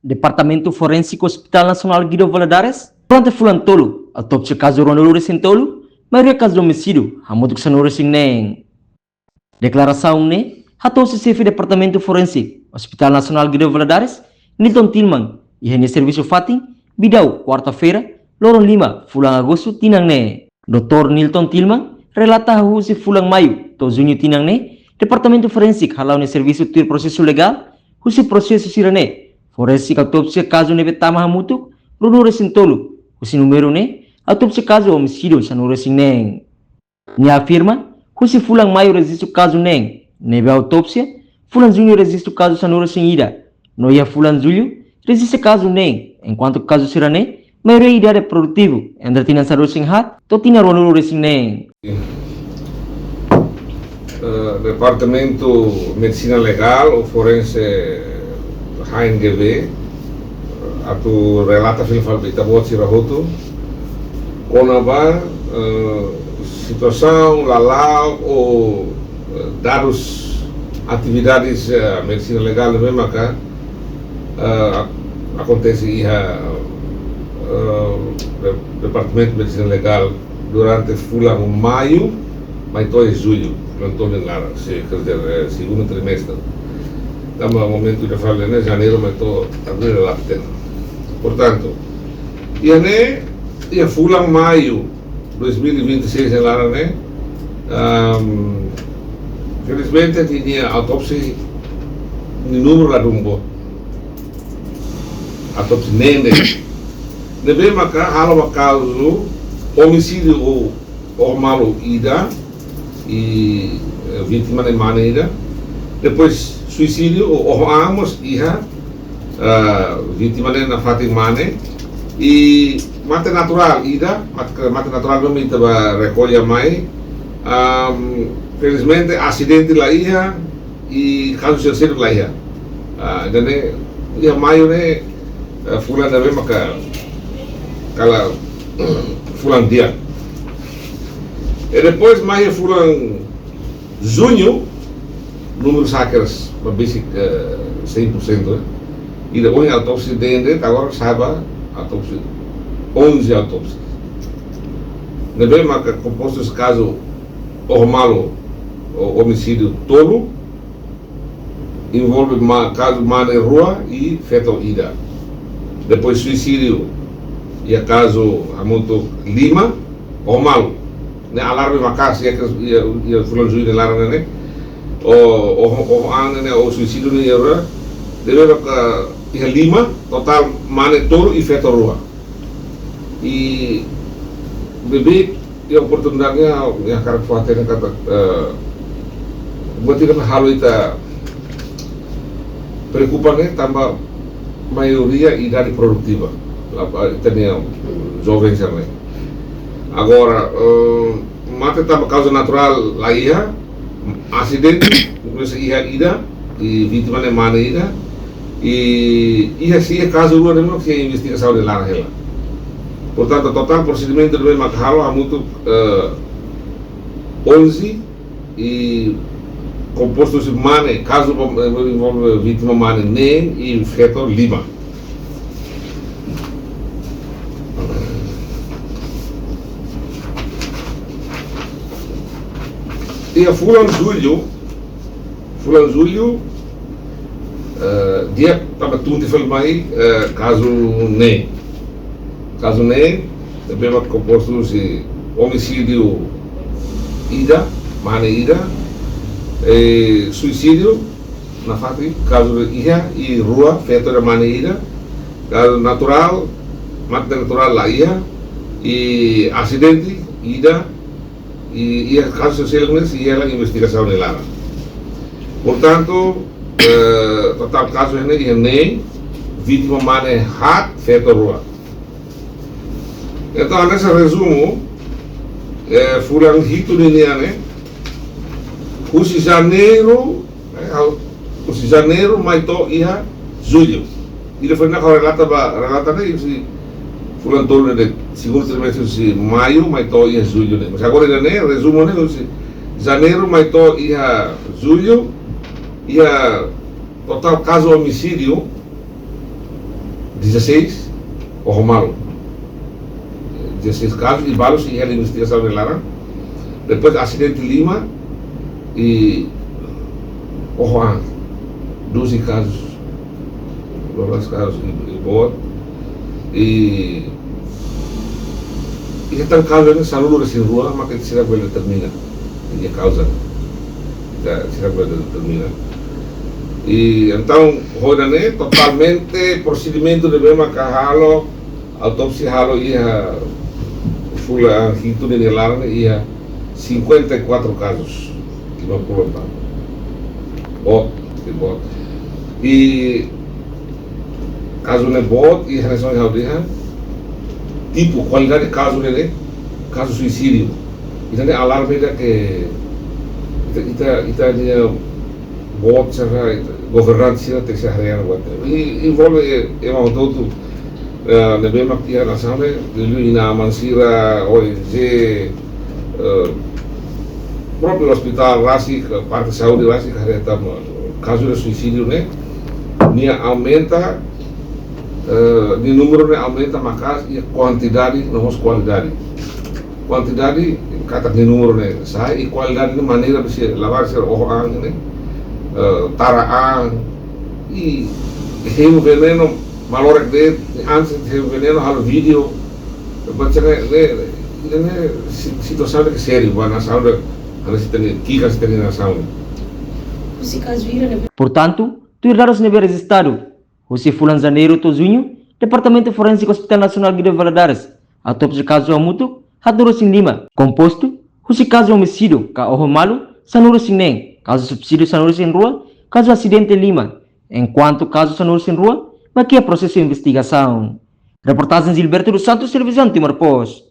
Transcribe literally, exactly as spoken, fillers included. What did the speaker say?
Departamentu Forénsiku Hospital Nasionál Guido Valadares, durante fulan tolu, autópsia kazu ruanulu-resin-tolu, maioria kazu omisídiu, hamutuk sanulu-resin-neen. Deklarasaun ne'e hato'o husi xefe Departamentu Forénsiku Hospital Nasionál Guido Valadares, Nilton Tilman, iha nia servisu fatin, Bidau, kuarta-feira, loron lima, fulan agostu tinan ne'e. Doutór Nilton Tilman relata katak husi fulan maiu to'o juñu tinan ne'e, Departamentu Forénsiku hala'o nia servisu tuir prosesu legál. Husi prosesu sira-ne'e, forénsiku autópsia kazu ne'ebé tama hamutuk ruanulu-resin-tolu, husi númeru ne'e, autópsia kazu omisídiu sanulu-resin-neen. Nia afirma, husi fulan maiu rejistu kazu neen ne'ebé autópsia, fulan juñu rejistu kazu sanulu-resin-ida, no iha fulan jullu rejistu kazu neen, enkuantu kazu sira-ne'e maioria idade produtivu, entre tinan sanulu-resin-haat to'o tinan ruanulu-resin-neen. Eh, Departamentu Medisina Legál ou Forense H N G V, atu relata fila fali ba ita-boot sira hotu kona-ba, eh, situasaun, lala'ok ou, eh, dadus atividades, eh, medisina legál ne'ebé maka, eh, ak-, akontese iha, eh, de-, Departamentu Medisina Legál durante fulan maiu mai to'o iha jullu, fulan tolu nia laran, se, quer dizer, eh, segundu trimestre. Tanba momentu ida fali ne'e, janeiru mai to'o abríl la hatene. Portantu, iha ne'e, iha fulan maiu dois mil e vinte e seis nia laran ne'e, ahm, felizmente, ita-nia autópsia nia númeru ladún boot. Autópsia neen de'it. Ne'ebé maka halo ba kazu omisídiu ou oho malu ida, i, eh, vítima ne'e mane ida. Depois suisídiu ou oho an mós iha, ah, vítima ne'e nafatin mane. I mate naturál ida, mat-, mate naturál ne'ebé ita bá rekolla mai. Ahm, felizmente asidente la iha, i kazu sira seluk la iha. Ah, ida-ne'e, iha maiu ne'e, eh, fulan ne'ebé maka kala fulan di'ak. I depois mai fulan juñu, númeru sira kedas ba besik, eh, cem por cento, eh. I depois autópsia dende, agora sa'e ba autópsia, onze autópsia. Ne'ebé maka kompostu husi kazu oho malu ou omisídiu tolu, envolve ma-, kazu mane rua i feto ida. Depois suisídiu, iha kazu hamutuk lima, oho malu. Ne'e alarme maka'as iha, iha, iha fulan jullu nia laran ne'e. Ou, ou, oho an ne'e, ou suisídiu ne'e iha rua. Debe ka iha lima, totál mane tolu i feto rua. I beibeik iha oportunidade ne'e, ha'u hakarak fó-hatene katak, eh, buat ida ne'ebé halo ita preokupa ne'e tanba maioria idade produtiva. La, ita-nia joven sira-ne'e. Agora, eh, mate tanba kauza naturál la iha, asidente, mós iha ida, i vítima ne'e mane ida, i iha, sei iha kazu rua ne'ebé maka sei investigasaun nia laran hela. Portantu, totál prosedimentu ne'ebé maka halo hamutuk, eh, onze, i kompostu husi mane, kazu, eh, envolve vítima mane neen i feto lima. Iha fulan jullu, fulan jullu, eh, di'ak tanba tun tiha fali mai, eh, kazu neen. Kazu neen, ne'ebé maka kompostu husi omisídiu ida, mane ida, i suisídiu, nafatin, kazu iha, i rua, feto ida, mane ida, kazu naturál, mate naturál la iha, i asidente ida, i, i kazu sira seluk ne'e sei iha hela investigasaun nia laran. Portantu, eh, totál kazu ne'e iha neen, vítima mane haat, feto rua. Entaun, hanesan rezumu, eh, fulan hitu ninian ne'e, husi janeiru, eh, ha'u, husi janeiru mai to'o iha jullu. Ida foin ne'e ha'u relata ba, relata ne'e husi fulan tolu ne'e de'it, segundu trimestre husi maiu mai to'o iha jullu ne'e. Mas agora ida ne'e, rezumu ne'e husi janeiru mai to'o iha jullu, iha totál kazu omisídiu, Dezasseis oho malu. Dezasseis kazu i balu sei iha investigasaun nia laran. Depois asidente lima i oho an, doze kazus, doze kazus i, i boot. I, i hetan kazu ne'e sanulu-resin-rua, mak sira bele determina nia kauza. Sira, sira bele determina. I entaun, ho ida-ne'e totalmente prosedimentu ne'ebé maka halo, autópsia halo iha fulan hitu nia laran iha cinquenta e quatro kazus, lima puluh empat. Boot, i boot. I kazu ne'e boot, i hanesan ha'u dehan, tipu, kualidade kazu ne'e, kazu suisídiu. Ita-nia alarme ida ke ita, ita, ita-nia boot sira, governante sira tenke haree buat. I, envolve ema hotu-hotu, eh, ne'ebé mak iha nasaun ne'e, liuliu inan-aman sira, O N G, eh, própriu ospitál rasik, eh, parte saúde rasik, haree katak kazu de suisídiu ne'e, nia aumenta, eh, nia númeru ne'e aumenta maka'as iha kuantidade no mós kualidade. Kuantidade, katak nia númeru ne'e sa'e, i kualidade ne'e maneira bisi labar sira oho an ne'e, eh, tara an, i hemu venenu, malorek de'it, antes de hemu venenu, halo vídeo, buat sira-ne'e, ne'e, ne'e, ne'e si-, situasaun ke sériu, ba nasaun ida, hanesan ita-nia, ki'ik hanesan ita-nia nasaun. Husi kazu hira ne'ebé? Portantu, tuir dadus ne'ebé rejistadu, husi fulan Janeiru to'o Juñu, Departamentu Forénsiku Hospital Nasionál Guido Valadares, autópsia kazu hamutuk haatnulu-resin-lima, kompostu husi kazu omisídiu ka oho malu sanulu-resin-neen, kazu suisídiu sanulu-resin-rua, kazu asidente lima, enkuantu kazu sanulu-resin-rua mak iha prosesu investigasaun. Reportajen Gilberto dos Santos, Televizaun Timor Post.